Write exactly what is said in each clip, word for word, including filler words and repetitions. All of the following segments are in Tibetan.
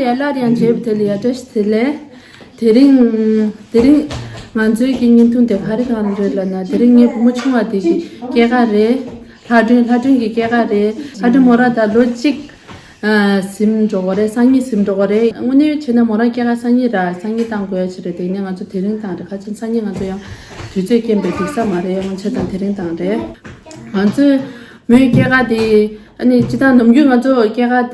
ཡ་ལ་རེ་ཡང་བྱས་པ་དེ་ལ་ཡ་བཀྲ་ཤིས་བདེ་ལེགས། དེ་རིང་དེ་རིང་ང་ཚོའི་གི་བརྙན་ཐུང་དེ་ག་རེ་གང་རེད་ལབ་ན། དེ་རིང་ངའི་བུ་མོ་ཆུང་བ་དེ་གི་སྐྱེས་སྐར་རེད། ལྷ་སྒྲོན་ལྷ་སྒྲོན་གི་སྐྱེས་སྐར་རེད། ལྷ་སྒྲོན་མོ་རང་ད་ལོ་གཅིག་ཨ་ཟིན་འགྲོ་གི་རེད། སང་ཉིན་ཟིན་འགྲོ་གི་རེད། དངོས་གནས་བྱས་ན་མོ་རང་སྐྱེས་སྐར་སང་ཉིན་ར། སང་ཉིན་བཏང་དགོས་ཡ་ཅིག་རེད། དེ་ནས་ང་ཚོ་དེ་རིང་བཏང་རེད། ཁ་ཆེམས་སང་ཉིན་ང་ཚོ་ཡང་དུས་ཚོད་རྐྱེན་པས་འགྲིག་ས་མ་རེད། ཡང་བྱས་ཙང་དེ་རིང་བཏང་རེད། ང་ཚོས་མོའི་སྐྱེས་སྐར་དེ། ཨ་ནི་སྤྱིར་བཏང་ནམ་རྒྱུན་ང་ཚོ་སྐྱེས་སྐར་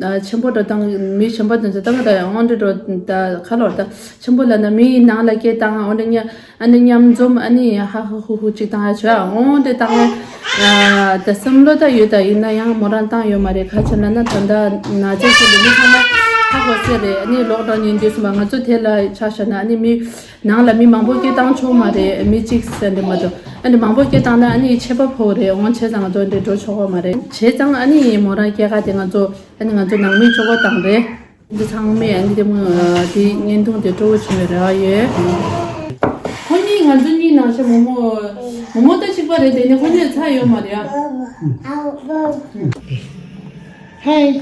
དེ་ཆེན་པོ་འདྲ་བཏང་། མི་གཞན་པ་དེ་ཚོ་ད་ག་ད་ཡང་འོང་འདྲ་འགྲོ་ད་ག་ལོར་ད་ཆེན་པོ་ལབ་ན་མིའི་ནང་ལ་སྐད་བཏང་འོང་འདྲ་ཉ། ཨ་ནི་མཉམ་འཛོམས། ཨ་ནི་ཧ་ཧ་ཧུ་ཧུ་ཅིག་བཏང་ཡ་བྱོས། ཨ་འོང་དེ་བཏང་ཡ་ད་བསམ་བློ་ད་ཡོད། ད་ཡིན་ན་ཡང་མོ་རང་བཏང་ཡོད་མ་རེད། ག་ཅི་ལབ་ན་ད་ལྟ་ན་ཚ་ཅིག་འདི་མི་ཚང་མ་ཧ་གོ་ས་རེད། ཨ་ནི་ལོག་ཌའོན་ཡིན་དུས་སུ་མ་ང་ཚོ་དེ་ལ་ཆ་བཞག་ན། ཨ་ནི་མི་ནང་ལ་མི་མང་པོ་སྐད་བཏང་ཆོག་མ་རེད། མི་གཅིག་ཟེར་འདི་མ་གཏོགས། ཨ་ནི་མང་པོ་སྐད་བཏང་ན་ཨ་ནི་ཆད་པ་ཕོག་རེད། འོང་བྱས་ཙང་ང་ཚོ་འདི་འགྲོ་ཆོག་གོ་མ་རེད། བྱས་ཙང་ཨ་ནི་མོ་རང་སྐྱེས་སྐར་དེ་ང་ཚོ་ཨ་ནི་ང་ཚོ་ནང་མི་གཅིག་པོ་བཏང་རེད། འདི་ཚང་མས་ཨ་ནི་དེ་མོ་དེ་བརྙན་ཐུང་དེ་སྤྲོ་བོ་བྱུང་བའི་རེ་བ་ཡོད། ཁོ་གཉིས་ང་ཚོ་གཉིས་ནང་བཞིན་མོ་མོ་མོ་མོ་ད་གཅིག་པ་རེད། དེ་ནི་ཁོ་གཉིས་ཚ་ཡོད་མ་རེད་ཨ། Hi.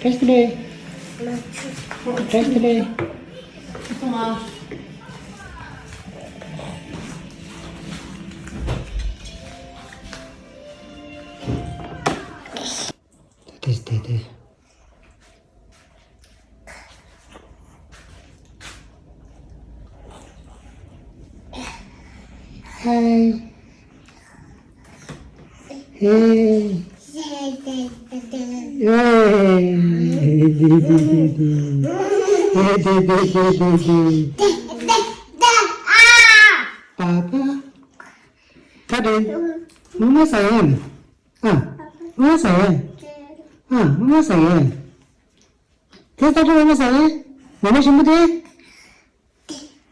Yesterday. Yesterday. Hey. Hey. Hey. Papa. Tadi. Mama sayang. ཨ། ཨ་ཟེར། ཨ། ཨ་ཟེར། དེ་ལྟ་དུས་ཨ་ཟེར། མོ་མོ་ཞིམ་པོ་དེ།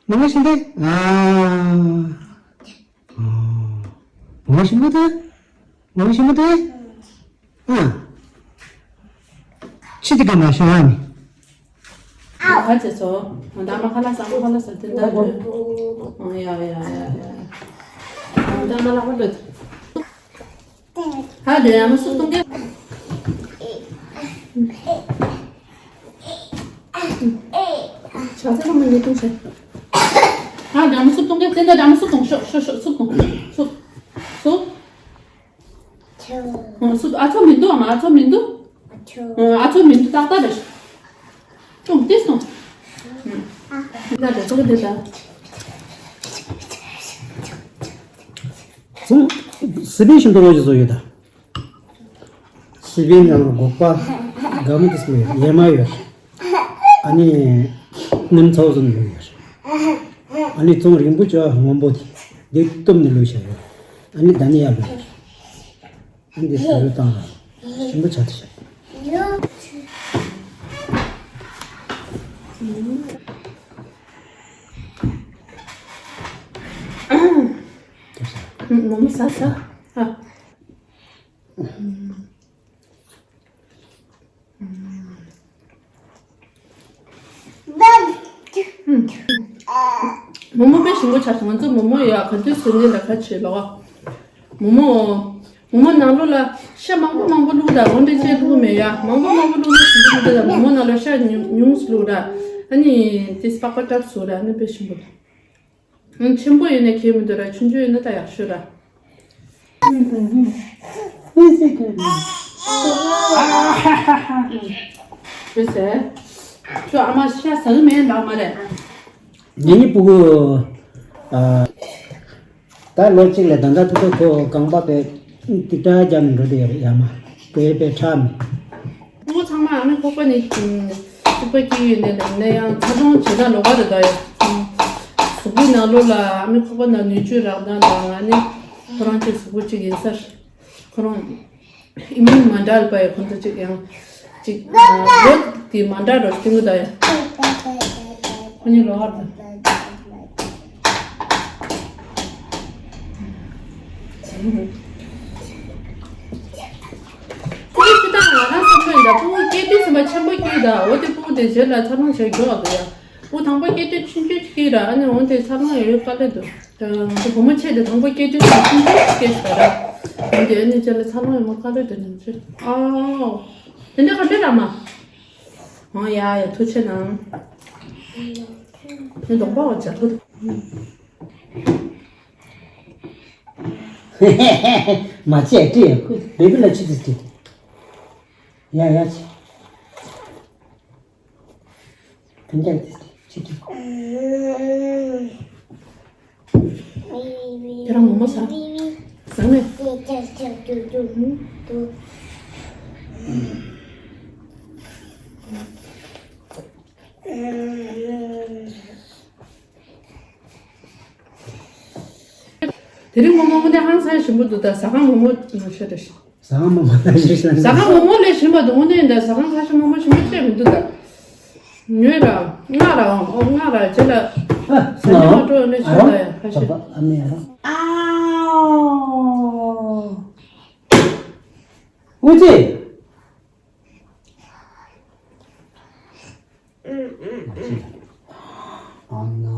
མོ་མོ་ཞིམ་པོ། ཨ། ཨོ། མོ་མོ་ཞིམ་པོ་དེ། མོ་མོ་ཞིམ་པོ་དེ། ཨ། ཕྱི་དེ་ག་མ་ཤོར་ཨ་ནི། ཨ་ཅེ་སོ། ང་ད་མ་ཁ་ལག་ཟ། མ་ཁ་ལག་ཟ་དེ་འདྲ་རེད། ཨ་ཡ་ཡ་ཡ་ཡ། ང་ད་མ་ལག་ཧ་ལོ། ཧ་ལས་ཡ་མ་སུ་གཏོང་གི། ཆ་ཚང་མ་ཉེ་གཏོང་བྱས། ཧ་ལས་ཡ་མ་སུ་གཏོང་གི། དེ་འདྲ་མ་སུ་གཏོང་། ཤོག་ཤོག་ཤོག་སུ་གཏོང་། སུ། སུ། ཨ་ཚོ་མི་འདུག་ཨ་ཚོ་མི་འདུག་ཨ་ཚོ་མི་འདུག་ཏག་ཏག་རེད། སོང་། དེ་སོང་། ད་རེད། ཚོ་གི་དེ་ད། ཚོང་སི་པན་ཞིམ་པོ་ཞིག་བཟོ་ཡོད་ད། སི་པན་ནང་སྒོག་པ་དགའ་མོ་དེ་སོང་ཡོད། ཡས་མ་ཡོད། ཨ་ནི་སྣུམ་ཚ་བོ་བཟོ་ནི་ཡོད། ཨ་ནི་ཚོང་རིང་པོ་ཅོ་སྔོན་པོ་དེ་དེ་བཏུམ་ནས་ལུས་བྱ་ཡོད། ཨ་ནི་ད་ནི་ཡར་ལུས། ཨ་ནི་དེ་བཟོ་བཏང་ཞིམ་པོ་ཆགས་ཏེ་བྱ། མོ་མོ་ཟ་ཟ། ཨ། མོ་མོ་དཔེ་ཞིམ་པོ་ཆགས་སོང་། ང་ཚོ་མོ་མོ་ཡ་ག་དུས་ཟེར་ནས་ལ་ཁ་ཆེ་ལོ། མོ་མོ། མོ་མོ་ནང་ལོགས་ལ་ཤ་མང་པོ་མང་པོ་བླུགས་ད། འོ་འདྲ་ཅིག་བླུགས་མེད་ཡ། མང་པོ་མང་པོ་བླུགས་ན་ཞིམ་པོ་མི་འདུག་ད། མོ་མོ་ནང་ལ་ཤ་ཉུང་ཉུང་སུ་བླུགས་ད། ཨ་ནི་དེ་སྤགས་པ་བཏབ་སུ་ད། ཨ་ནི་དཔེ་ཞིམ་པོ་འདུག་ཨང་། ཆེན་པོ་ཡོད་ན་ཁྱད་མི་འདུག་ར། ཆུང་ཆུང་ཡོད་ན་ད་ཡག་ཤོས་ར། བུ་ཟེར། ཁྱོད་ཨ་མ་ཤ་ཟ་གི་མེད་ལབ་མ་རེད། ངེད་གཉིས་སྤུ་གུ། ཨ། ད་ལོ་གཅིག་ལ་ད་ལྟ་ཐུག་ཐུག་ཁོ་རྐང་པ་པས་ཏིག་ཏྲ་རྒྱབ་ནས་འགྲོ་དེ་ཡོད་རེད། ཡ་མ་དེ་པས་ཁྲག་མི། སྤུ་གུ་ཚང་མ་ཨ་མའི་ཁོག་པ་ནས་གཅིག་པ་སྐྱེས་ཡོད་ནས་ལབ་ན་ཡང་ཚ་གྲང་བྱེད་ན་ལོགས་ཀ་རེད་ད་ཡོད། གཟུགས་པོའི་ནང་ལོགས་ལ་ཨ་མའི་ཁོག་པ་ནང་ནུས་ཆུ་རག་ན་ལ་ང་ནི་ཁོ་རང་གཅིག་གཟུགས་པོ་གཅིག་ཡིན་སར་ཁོ་རང་ཨི་མུན་མ་འདྲ་བ་ཡོད། ཁོ་ཚོ་གཅིག་ཡང་གཅིག་ལོ་དེ་མ་འདྲ་རོ་སྟོན་གི་ད་ཡོད། ཁོ་གཉིས་ལོགས་ཀ་རེད། ཁོའི་སྤྱི་བཏང་ང་རང་བསམ་ཚོད་ཡིན་ད། སྤུ་གུ་སྐྱེས་དུས་ཙམ་པ་ཆེན་པོ་སྐྱེས་ད། འོ་དེ་སྤུ་གུ་དེ་རྗེས་ལ་འཚར་ལོངས་བྱེད་མགྱོགས་འདུག་ཡ། སྤུ་གུ་དང་པོ་སྐྱེས་དུས་ཆུང་ཆུང་སྐྱེས་ར། ཨ་ནི་འོ་དེ་འཚར་ལོངས་ཡོད་དཀའ་ལས་འདུག་ད་ང་ཚོ་བུ་མོ་ཆེ་དེ་དང་པོ་སྐྱེས་དུས་ཙམ་པ་ཆུང་ཆུང་སྐྱེས་ཟེར་ར། འོ་དེ་ཨ་ནི་རྗེས་ལ་འཚར་ལོངས་ཡོད་མ་དཀའ་ལས་འདུག་ནང་ཚོད། ཨའོ། དེ་འདྲ་ག་འདྲ་ར་མ། ཨོ་ཡ་ཡ་ཐུགས་རྗེ་གནང་། དེ་འདོགས་པ་བ་ཇ་ཐུག་མ་བྱས་ཏེ་ཁུ་བེ་བི་ལ་ཆི་ཏི་ཏི། ཡ་ཡ་ཆི། ཕན་ཀྱང་ཏི་ཏི་ཆི་ཏི། ཁྱེད་རང་མོག་མོག་ཟ། ཟ་ནས། དེ་རིང་མོག་མོག་དེ་ཧང་སང་ཞིམ་པོ་འདུག་ད་ཟ་ཁང་མོག་མོག་ཞེ་དྲག་ཞིམ། ཟ་ཁང་མོག་མོག་ལ་ཞིག་ཟ་ཁང་མོག་མོག་ལས་ཞིམ་པ་འདུག་འོ་ནས་ད་ཟ་ཁང་ཁ་ཤས་མོག་མོག་ཞིམ་པོ་སྤྲད་མི་འདུག་ད། ཉོས་ར། ང་ར་ཨོ་ང་ར་རྗེས་ལ། ཨ་ཟ་ཉོ་མ་འགྲོ་ནས་ཤོད་ད་ཡ་ཁ་ཤས། ཨ་མི་ཡ་ར། ཨའོ། ཨུ་ཙི། ཨ་ནོ།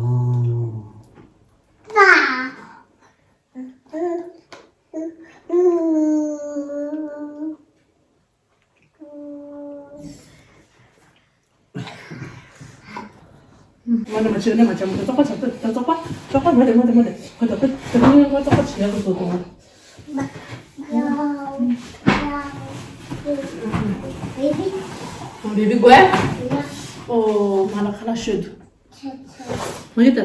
མ་ནི་མ་བྱེད་ནི་མ་བྱེད་མ་བྱེད་བཙོག་པ་བྱེད་ད་བཙོག་པ་བཙོག་པ་མ་དེ་མ་དེ་མ་དེ་ཁོ་ད་ཁོ་ད་ཁོ་ནི་ཁོ་བཙོག་པ་བྱེད་ཡག་གི་བཟོ་དང་། བེ་བི་དགོས། ཨོ་མ་ལ་ཁ་ལག་ཤོད་དུ། མ་གི་ད།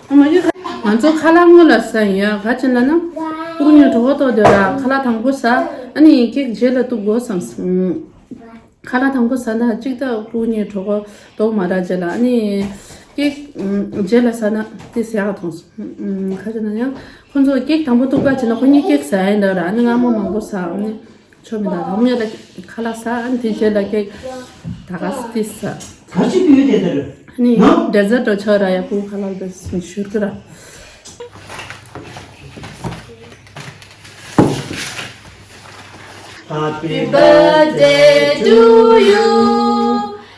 མ་གི་ད། ང་ཚོ་ཁ་ལག་སྔོན་ལ་ཟ་ཡིན་ཡ་ག་ཅི་ལ་ན། ཕྲུ་གུ་གཉིས་གྲོད་ཁོག་ལྟོགས་དེ་ར་ཁ་ལག་དང་པོ་ཟ། ཨ་ནི་ཀེག་རྗེས་ལ་གཏུབ་དགོས་བསམ། ཁ་ལག་དང་པོ་ཟ་ན་གཅིག་ད་ཕྲུ་གུ་གཉིས་གྲོད་ཁོག་ལྟོགས་མ་ར་རྗེས་ལ་ཨ་ནི་ཀེག་རྗེས་ལ་ཟ་ན་དེ་ཟ་ཡག་མཐོང་སོང་། ག་ཅི་ན་ཡང་ཁོ་ཚོ་ཀེག་དང་པོ་གཏུབ་ག་བྱས་ན་ཁོ་གཉིས་ཀེག་ཟ་ཡིན་ད་ར་ཨ་ནི་སྔ་མོ་མང་པོ་ཟ་ཨ་ནི། ཆོ་མི་ད་དང་མོ་ཡ་ལ་ཁ་ལག་ཟ་ཨ་ནི་དེ་རྗེས་ལ་ཀེག་ད་ག་སི་ཏི་ཟ། ད་ཅི་བུ་དེ་ལྟར། ཨ་ནི་ནོ། ཌེ་ཛར་ཊི་འདྲ་ཆོ་ར་ཡ་བུ་ཁ་ལག་དེ་ཞུར་གི་ར། Happy birthday to you.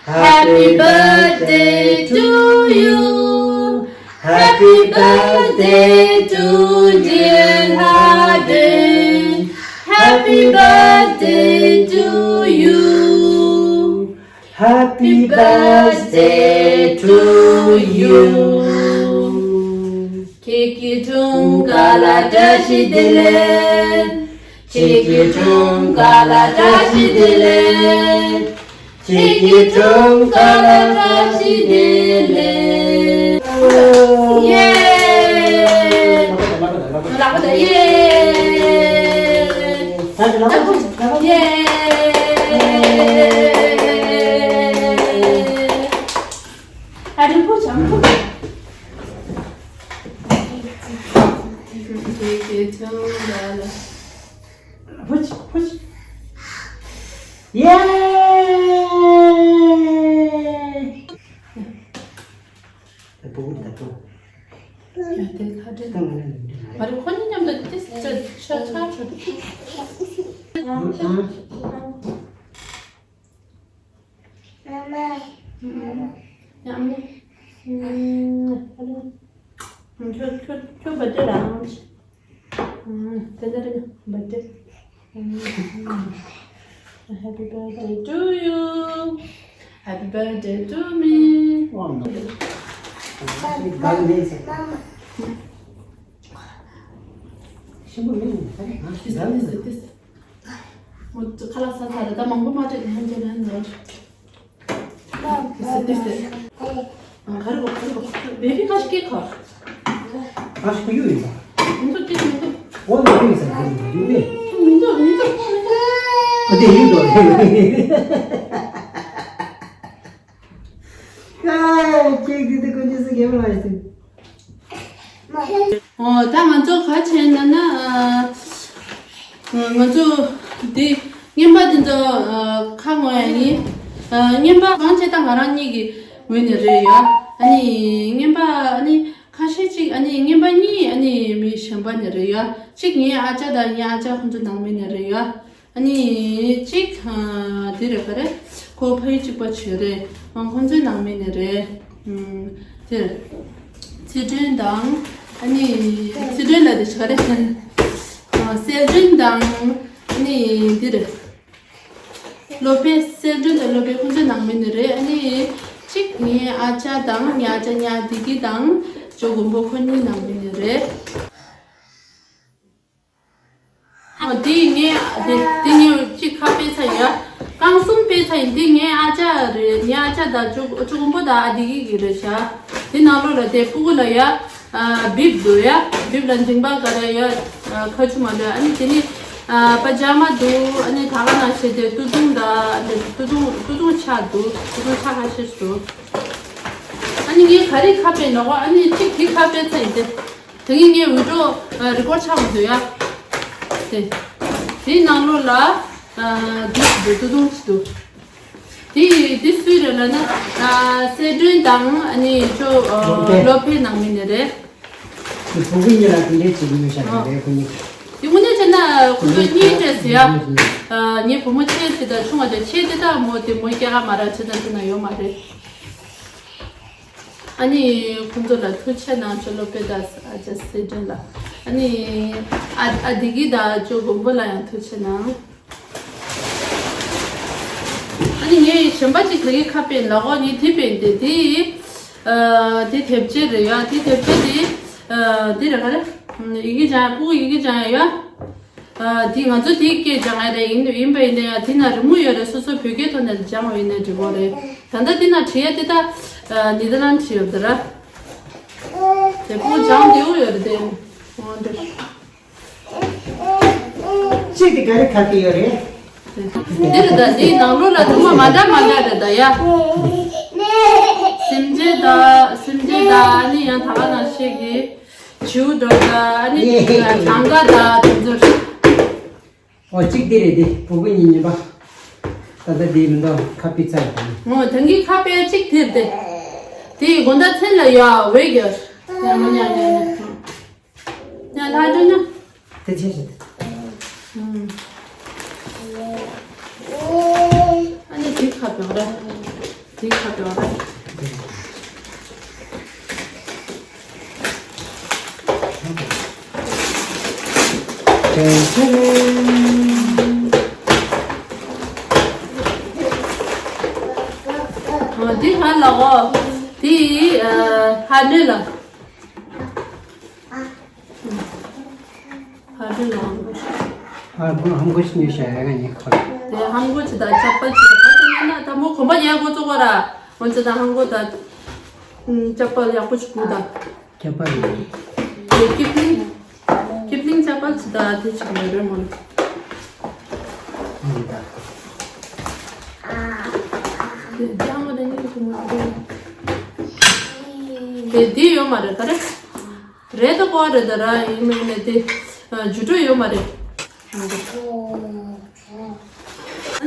Happy birthday to you. Happy birthday to dear Hadi. Happy birthday to you. Happy birthday to you. ཁྱེད་ཀྱི་འཁྲུངས་སྐར་ལ་བཀྲ་ཤིས་བདེ་ལེགས། ཁྱེད་ཀྱི་འཁྲུངས་སྐར་ལ་བཀྲ་ཤིས་བདེ་ལེགས། ཁྱེད་ཀྱི་འཁྲུངས་སྐར་ལ་བཀྲ་ཤིས་བདེ་ལེགས། ཡེ། ལག་པ་དང་ཡེ། ཡེ། ཨ་རི་པོ་ཆང་པོ། ཁྱེད་ཀྱི་འཁྲུངས་སྐར་ལ། ཕུཆ་ཕུཆ། ཡེ། ད་པོ་ད་པོ། ཡ་དེ་ཁ་བྲལ། ད་ང་ལ་ཡིན་དུས་མ་རེད། ཁོ་གཉིས་མཉམ་དུ་ཏིས་ཅ་ཆ་ཆ་ཆ། ཨ་མ། ཨ་མ། ཡ་ཨ་མ། ཁྱོད་ཁྱོད་ཁྱོད་བར་ཐི་ཌེ་རང་། ད་ད་ད་བར་ཐི་ཌེ། Happy birthday to you. Happy birthday to me. This is this. ཁ་ལག་ཟ་ཚར་རེད། ད་མང་པོ་མ་སྤྲད་ནས་ཧན་ཅེ་ན་ནོར། ཏིས་ཏིས། ཨ་ག་རེ་གོ་ག་རེ་གོ། བེ་བི་ཁ་ཤས་ཀྱིས་གོ། ཁ་ཤས་ཀྱིས་ཡོད་ཡིན་པ། མི་འདུག་ཏིས་མི་འདུག་འོ་ན་ཡོད་ཡིན་ས་ཡོད་ཡིན་པ་ཡོད་པས། མི་འདུག་མི་འདུག་མི་འདུག་ཨ་དེ་ཡོད་དོ། ཁ་ཁྱེད་ཀྱིས་དེ་ཀུན་ཅི་སུ་གེ་མ་ལ་ཡོད་དེ། ཨོ་ད་ང་ཚོ་ག་བྱས་ན་ན། ཨ་ང་ཚོ་འདི་རྔན་པ་འདི་ཚོ་ཨ་ཁ་ངོ་ཡ་ཡིན། ཨ་རྔན་པ་གང་བྱས་ད་ང་རང་གཉིས་ཀྱི་ངོས་ནས་རེད་ཡ། ཨ་ནི་རྔན་པ་ཨ་ནི་ཁ་ཤས་ཅིག་ཨ་ནི་རྔན་པ་གཉིས་ཨ་ནི་མི་གཞན་པ་ནས་རེད་ཡ། གཅིག་ངའི་ཨ་ཅག་དང་ངའི་ཨ་ཅག་ཁོང་ཚོ་ནང་མི་ནས་རེད་ཡ། ཨ་ནི་གཅིག་ཨ་འདི་རེད་ག་རེ། ཁོ་ཕ་ཡུལ་གཅིག་པ་བྱོས་རེད། ཨ་ཁོང་ཚོའི་ནང་མི་ནས་རེད། ཨུམ་དེར། ཚེ་སྒྲོན་དང་། ཨ་ནི་ཚེ་སྒྲོན་ལ་དེ་ག་རེ། ཨ་གསལ་སྒྲོན་དང་། ཨ་ནི་འདི་རེད། སློབ་དཔོན་གསལ་སྒྲོན་དང་སློབ་དཔོན་ཁོང་ཚོའི་ནང་མི་ནི་རེད། ཨ་ནི་གཅིག་ངའི་ཨ་ཅག་དང་ངའི་ཨ་ཅག་ཉ་བདེ་སྐྱིད་དང་ཇོ་མགོན་པོ་ཁོ་གཉིས་ནང་མི་ནི་རེད། ཨ་དེ་ངས་དེ་དེ་ངས་གཅིག་ཁ་སྤེལ་ཚར་ཡ། རྐང་གསུམ་སྤེལ་ཚར་ཡིན། དེ་ངའི་ཨ་ཅག་རེད། ངའི་ཨ་ཅག་དང་ཇོ་ཇོ་མགོན་པོ་དང་ཨ་བདེ་སྐྱིད་ཀྱི་རེད་ཤག་དེ་ནང་ལོགས་ལ་དེ་སྤུ་གུ་ལ་ཡ། ཨ་བིབ་འདུག་ཡ། བིབ་ལ་མཇིང་པ་ག་རེ་ཡ། ཨ་ཁ་ཆུ་མ་འདུག་ཨ་ནི་དེ་ནི་ཨ་པ་ཇ་མ་འདུག་ཨ་ནི་ད་ག་ནང་བཞིན་དེ་སྟོད་ཐུང་དང་དེ་སྟོད་ཐུང་སྟོད་ཐུང་ཆ་འདུག་སྟོད་ཐུང་ཆ་ཁ་ཤས་འདུག་ཨ་ནི་ངས་ག་རེ་ཁ་སྤེལ་ནོག་ཨ་ནི་གཅིག་དེ་ཁ་སྤེལ་ཚར་ཡིན་ཏེ། དེ་ངས་ངའི་བི་ཌིའོ་རི་ཀོཌ་ཆགས་མི་འདུག་ཡ། དེ་དེའི་ནང་ལོགས་ལ་ཨ་འདུག་འདུག་སྟོད་ཐུང་ཞིག་འདུག་དེ་དེ་སུའི་རེད་ལབ་ན། ཨ་གསལ་སྒྲོན་དང་ཨ་ནི་ཅོ་ཨ་སློབ་དཔོན། སློབ་དཔོན་ནང་མི་ནི་རེད། དེ་སྤུ་གུ་གཉིས་ལ་དེ་འདྲའི་བྱེད་ཀྱི་ཡོད་ཤག་ཨ། རེད་ཁོ་གཉིས། དེ་དངོས་གནས་བྱས་ན་ཁོ་ཚོ་གཉིས་འདྲ་ཟེར་ཡ། ཨ་ངའི་བུ་མོ་ཆེ་ཆེ་དང་ཆུང་བ་དེ་ཆེ་དེ་དག་མོ་དེ་མོ་སྐྱེ་ག་མ་ར་ཆེ་དང་དེ་ན་ཡོད་མ་རེད། ཨ་ནི་ཁོ་ཚོ་ལ་ཐུགས་རྗེ་གནང་། ཅོ་སློབ་དཔོན་དང་ཨ་ཅག་གསལ་སྒྲོན་ལ། ཨ་ནི་ཨ་ཨ་བདེ་སྐྱིད་དང་ཅོ་མགོན་པོ་ལ་ཡང་ཐུགས་རྗེ་གནང་། ཨ་ནི་ངས་གཞན་པ་ཅིག་ག་གི་ཁ་སྤེལ་ལ་གོ་ངས་དེ་སྤེལ་ཏེ་དེ། ཨ་དེ་དེབ་ཆས་རེད་ཡ། དེ་དེབ་ཆས་དེ། ཨ་དེ་རེད་ག་རེ། ཡི་གེ་སྦྱང་ཡ། སྤུ་གུ་ཡི་གེ་སྦྱང་ཡ་ཡ། ཨ་དེ་ང་ཚོ་དེ་སྐད་སྦྱང་ཡ་རེད། ཡིན་ཡིན་པ་ཡིན་ན་ཡ་དེ་ན་རི་མོ་ཡོད་རེད། སོ་སོ་བོད་སྐད་ཐོག་ནས་སྦྱང་བ་ཡིན་ན་འགྲིག་གོ་རེད། ད་ལྟ་དེ་ན་བྲིས་ཡ་དེ་ད་ནི་དར་ལན་བྲིས་ཡོད་དེ་ར། དེ་སྤུ་གུ་སྦྱང་བདེ་བོ་ཡོད་རེད་དེ། འོ་འདིར། གཅིག་དེ་ག་རེ་ཁ་སྐད་ཡོད་རེད། འདིར་ད་འདིའི་ནང་ལོགས་ལ་ཚང་མ་མ་འདྲ་མ་འདྲ་རེད་ད་ཡ། སེམས་ཅན་ད་སེམས་ཅན་ད་ཨ་ནི་ཡང་ད་ག་ནང་བཞིན་གྱི་བྱིའུ་འདྲ་ད་ཨ་ནི་གྲངས་ཀ་ད་དེ་ཚོ་རེད། ཨོ་གཅིག་དེ་རེད་དེ་སྤུ་གུ་གཉིས་གཉིས་པ། ད་ལྟ་དེའི་མི་འདུག་ཁ་སྤེལ་ཚར་ཡོད་དེ། ཨོ་ད་གིན་ཁ་སྤེལ་གཅིག་དེ་རེད་དེ། དེའི་དགོང་དག་མཚན་ལ་ཡ་འོད་རྒྱལ། ཉ་མ་ཉ་ཉ་ཉ། ཡང་ལྷ་སྒྲོན་ན། དེ་ཆེ་ཆེ། ཨ་ནི་དེ་ཁ་བྱོག་ར། དེ་ཁ་བྱོག་ར། འདི་ཧ་ལ་འོ། དེ་ཧ་ནི་ལ། ཧ་ཏུ་ལ་ཧམ་གོ་ཤི། ཧ་ཧམ་གོ་ཤི་ཉོ་ཤ་ཡ་ང་ཉེ་ཁོ་ལ། དེ་ཧམ་གོ་ཆི་ད་ཅག་པ་ཆི་ད་ད་ཉེ་ན་ད་མོ་གོམ་པ་ཉེ་གོ་ཙོ་གོ་ར། འོན་ཅི་ད་ཧམ་གོ་ད་ཅག་པ་ཡག་པོ་ཆི་གོ་ད། ཅག་པ་ཡོད། དེ་ཀིབ་ལིང་། ཀིབ་ལིང་ཅག་པ་ཆི་ད་དེ་ཆི་གོ་མེད་རེད་མོ་ལ། ཨང་ད། དེ་ཅང་གོ་ད་ཉེ་གོ་ཙོ་གོ་ར། དེ་དེ་ཡོད་མ་རེད་ད་རེད། རེད་དོ་གོ་རེད་དོ་ར་ཡིན་མིན་ནས་དེ་ཇུ་ཏོ་ཡོད་མ་རེད།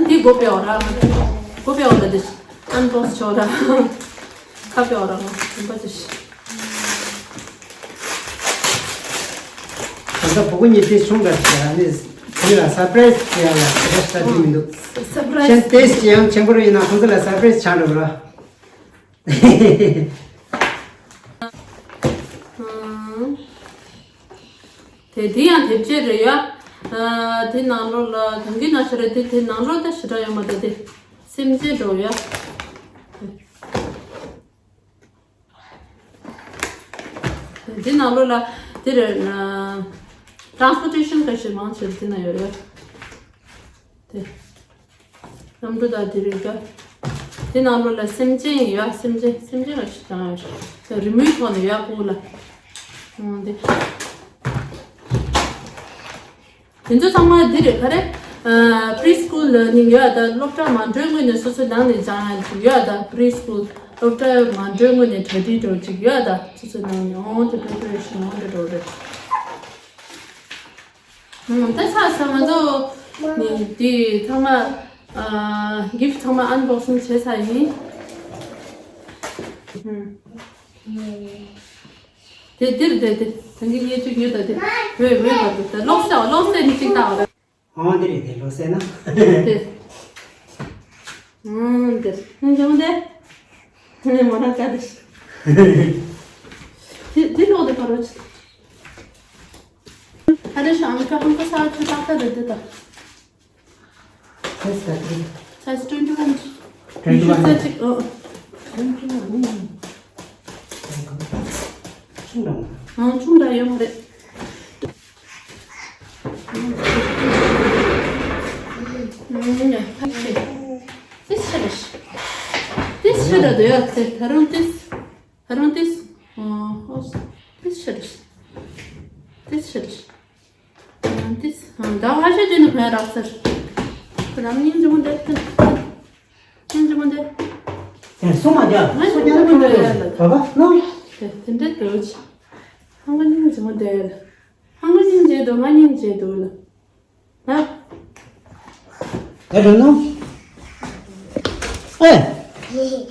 འདི་སྒོ་ཕྱེ་འོ་ར། སྒོ་ཕྱེ་འོ་ར་དེ་ཨན་བོག་སི་ཆོག་ར། ཁ་ཕྱེ་འོ་ར་ང་ཡིན་པ་དེ། ད་ལྟ་བུ་གུ་གཉིས་དེ་ཆུང་དྲགས་ཤག་ཨ་ནི་དེ་ལ་སར་པ་རའི་སི་ཡ་ལ་དེ་འདྲ་ཞིག་ཡིན་འདུག་སར་པ་རའི་སི་ཆེན་ཏེ་སི་ཡང་ཆེན་པོ་རེ་ཡིན་ན་ཁོང་ཚོ་ལ་སར་པ་རའི་སི་ཆགས་འགྲོ་ར། དེ་དེ་ཡང་དེབ་ཆས་རེད་ཡ། ཨ་དེ་ནང་ལོགས་ལ་གང་གི་ན་ཤ་རེད་དེ་དེ་ནང་ལོགས་ད་ཞེ་དྲག་ཡོད་མ་རེད་དེ། སེམས་ཅན་འགྲོ་ཡ། དེ་ནང་ལོགས་ལ་དེ་རེད། ཊ་རན་སི་པོར་ཊེ་ཤན་ག་ཞིག་མང་ཆེ་དེ་ན་ཡོད་རེད། དེ། གནམ་གྲུ་དང་དེ་རིགས་ཀ་དེ་ནང་ལོགས་ལ་སེམས་ཅན་ཡོད། སེམས་ཅན་སེམས་ཅན་ལ་ཞིག་དང་ཡོད་རེད། རི་མོའི་ཐོག་ནས་ཡོད་ཕྲུ་གུ་ལ། ཨང་དེ། དེ་ཚོ་ཚང་མ་འདི་རེད་ག་རེ། པི་རི་སི་ཀུལ་ནི་ཡོད་ད། སློབ་གྲྭ་མ་འགྲོའི་སྔོན་ནས་སོ་སོའི་ནང་ནས་སྦྱང་ཡ་ཡོད་ད། པི་རི་སི་ཀུལ་སློབ་གྲྭ་མ་འགྲོའི་སྔོན་ནས་གྲ་སྒྲིག་འགྲོ་ཅིག་ཡོད་ད། སོ་སོའི་ནང་ནས་ཨང་དེ་པི་རི་པེ་རེ་ཤན་ཨང་དེ་འགྲོ་རེད། ད་ཆ་ས་ང་ཚོ་ནི་དེ་ཚང་མ་གིཕ་ཚང་མ་ཨན་བོག་སིང་བྱས་ཚར་ཡིན། དེ་འདིར་དེ་དེ་ད་གིན་ངས་ཅིག་ཡོད་ད་དེ་བོད་བོད་བར་དུ་ད་ལོག་སེ་ལོག་སེ་ནི་ཅིག་བཏང་བ་རེད། ཨང་དེ་རེད་དེ་ལོག་སེ་ན། དེ་ཨང་དེར་ནི་ཇོང་དེ་ནི་མོ་ན་ཀ་དེ་དེ་དེ་ལོག་དེ་པ་རོ་ཆི། ཨ་རེ་ཤ་ཨང་ཀ་ཧང་ཀ་ས་ཆུ་ཏག་ཏག་རེད་དེ་ད། ཨེ་ས་ཀི་རིམ། Size twenty one. Twenty one. ཉི་ཤུ་རྩ་གཅིག་ཨོ། Twenty one. ཆུང་དྲགས། ཨང་ཆུང་དྲགས་ཡོད་མ་རེད། ཨང་ཡ་ཕ་ཁྱེད། ཏིས་ཆེ་རེད། ཏིས་ཆེ་རེད་དོ་ཡ་ཏེ་ད་རུང་ཏིས། ད་རུང་ཏིས། ཨོ་ཏིས་ཆེ་རེད། ཏིས་ཆེ་རེད། ཏིས། ད་ཨ་ཤ་ཅན་ནི་ཕན་རག་ཟེར། ཁོ་རང་སྙིང་རྗེ་མོ་འདེབས་ཏེ། སྙིང་རྗེ་མོ་འདེབས། ཨེ་སོ་མ་རྒྱ་ང་སོ་རྒྱ་སྙིང་རྗེ་མོ་འདེབས་ལ། བ་བ་ནོ། དེ་དེ་འདྲ་འདོད། ཧང་ག་སྙིང་རྗེ་མོ་འདེབས་ལ། ཧང་ག་སྙིང་རྗེ་འདུག་ང་སྙིང་རྗེ་འདུག་ལ། ང་། ད་འགྲོ་ནོ། ཨེ། ཁྱོད་དངོས་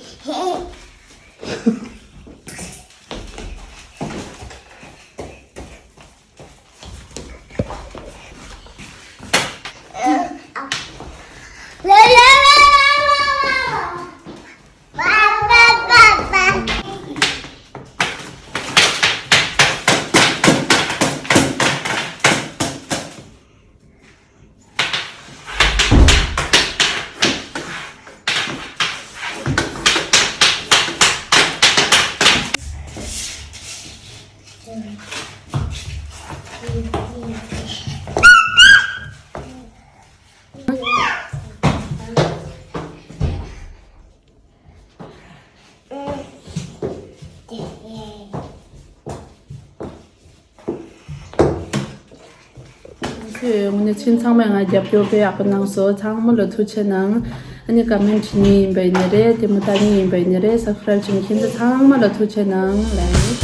གནས་ཁྱེད་ཚང་མས་ང་རྒྱབ་སྐྱོར་དཔེ་ཡག་པོ་གནང་སོང་། ཚང་མ་ལ་ཐུགས་རྗེ་གནང་། ཨ་ནི་ཀ་མེན་ཊི་ནི་ཡིན་པ་ཡིན་ནི་རེད། དེ་མོ་ལྟ་ནི་ཡིན་པ་ཡིན་ནི་རེད། སབ་སི་ཀ་རབ་བྱེད་མཁན་དེ་ཚང་མ་ལ་ཐུགས་རྗེ་གནང་ལགས།